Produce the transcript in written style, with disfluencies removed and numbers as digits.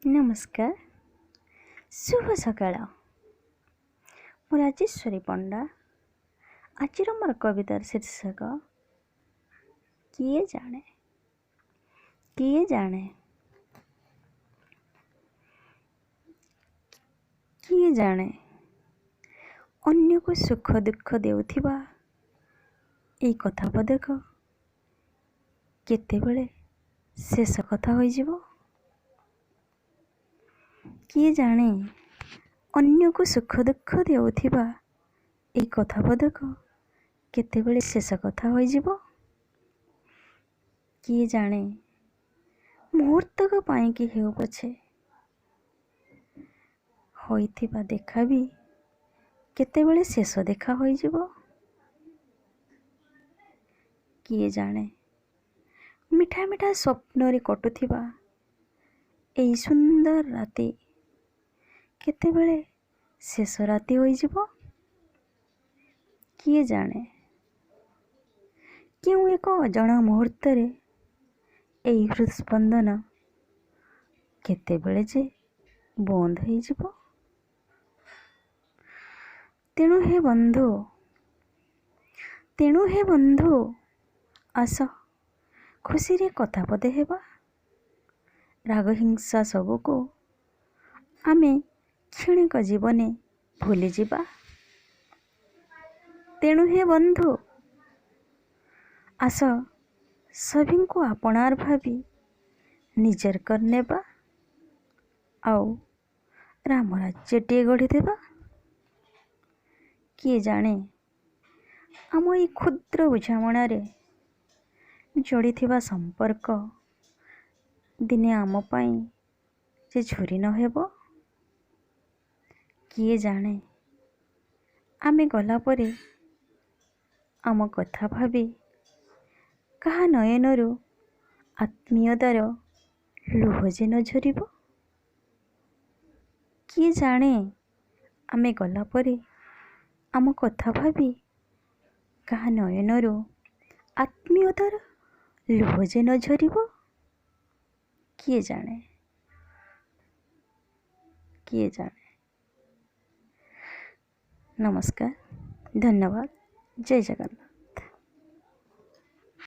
ନମସ୍କାର, ଶୁଭ ସକାଳ। ମୁଁ ରାଜେଶ୍ୱରୀ ପଣ୍ଡା। ଆଜିର ମୋର କବିତାର ଶୀର୍ଷକ କିଏ ଜାଣେ। କିଏ ଜାଣେ, କିଏ ଜାଣେ ଅନ୍ୟକୁ ସୁଖ ଦୁଃଖ ଦେଉଥିବା ଏଇ କଥା ପଦକ କେତେବେଳେ ଶେଷ କଥା ହୋଇଯିବ? କିଏ ଜାଣେ ଅନ୍ୟକୁ ସୁଖ ଦୁଃଖ ଦେଉଥିବା ଏଇ କଥା ପଦକ କେତେବେଳେ ଶେଷ କଥା ହୋଇଯିବ? କିଏ ଜାଣେ ମୁହୂର୍ତ୍ତକ ପାଇଁକି ହେଉ ପଛେ ହୋଇଥିବା ଦେଖା ବି କେତେବେଳେ ଶେଷ ଦେଖା ହୋଇଯିବ? କିଏ ଜାଣେ ମିଠା ମିଠା ସ୍ୱପ୍ନରେ କଟୁଥିବା ଏଇ ସୁନ୍ଦର ରାତି କେତେବେଳେ ଶେଷ ରାତି ହୋଇଯିବ? କିଏ ଜାଣେ କେଉଁ ଏକ ଅଜଣା ମୁହୂର୍ତ୍ତରେ ଏଇ ହୃଦସ୍ପନ୍ଦନ କେତେବେଳେ ଯେ ବନ୍ଦ ହେଇଯିବ? ତେଣୁ ହେ ବନ୍ଧୁ, ତେଣୁ ହେ ବନ୍ଧୁ, ଆସ ଖୁସିରେ କଥା ପଦେ ହେବା। ରାଗ ହିଂସା ସବୁକୁ ଆମେ କ୍ଷଣିକ ଜୀବନେ ଭୁଲିଯିବା। ତେଣୁ ହେ ବନ୍ଧୁ, ଆସ ସଭିଙ୍କୁ ଆପଣାର ଭାବି ନିଜର କରିନେବା ଆଉ ରାମ ରାଜ୍ୟଟିଏ ଗଢ଼ିଦେବା। କିଏ ଜାଣେ ଆମ ଏଇ କ୍ଷୁଦ୍ର ବୁଝାମଣାରେ ଯୋଡ଼ିଥିବା ସମ୍ପର୍କ ଦିନେ ଆମ ପାଇଁ ଯେ ଝୁରି ନ ହେବ? କିଏ ଜାଣେ ଆମେ ଗଲା ପରେ ଆମ କଥା ଭାବି କାହା ନୟନରୁ ଆତ୍ମୀୟତାର ଲୁହ ଯେ ନ ଝରିବ? କିଏ ଜାଣେ ଆମେ ଗଲା ପରେ ଆମ କଥା ଭାବି କାହା ନୟନରୁ ଆତ୍ମୀୟତାର ଲୁହ ଯେ ନ ଝରିବ? କିଏ ଜାଣେ, କିଏ ଜାଣେ। ନମସ୍କାର, ଧନ୍ୟବାଦ, ଜୟ ଜଗନ୍ନାଥ।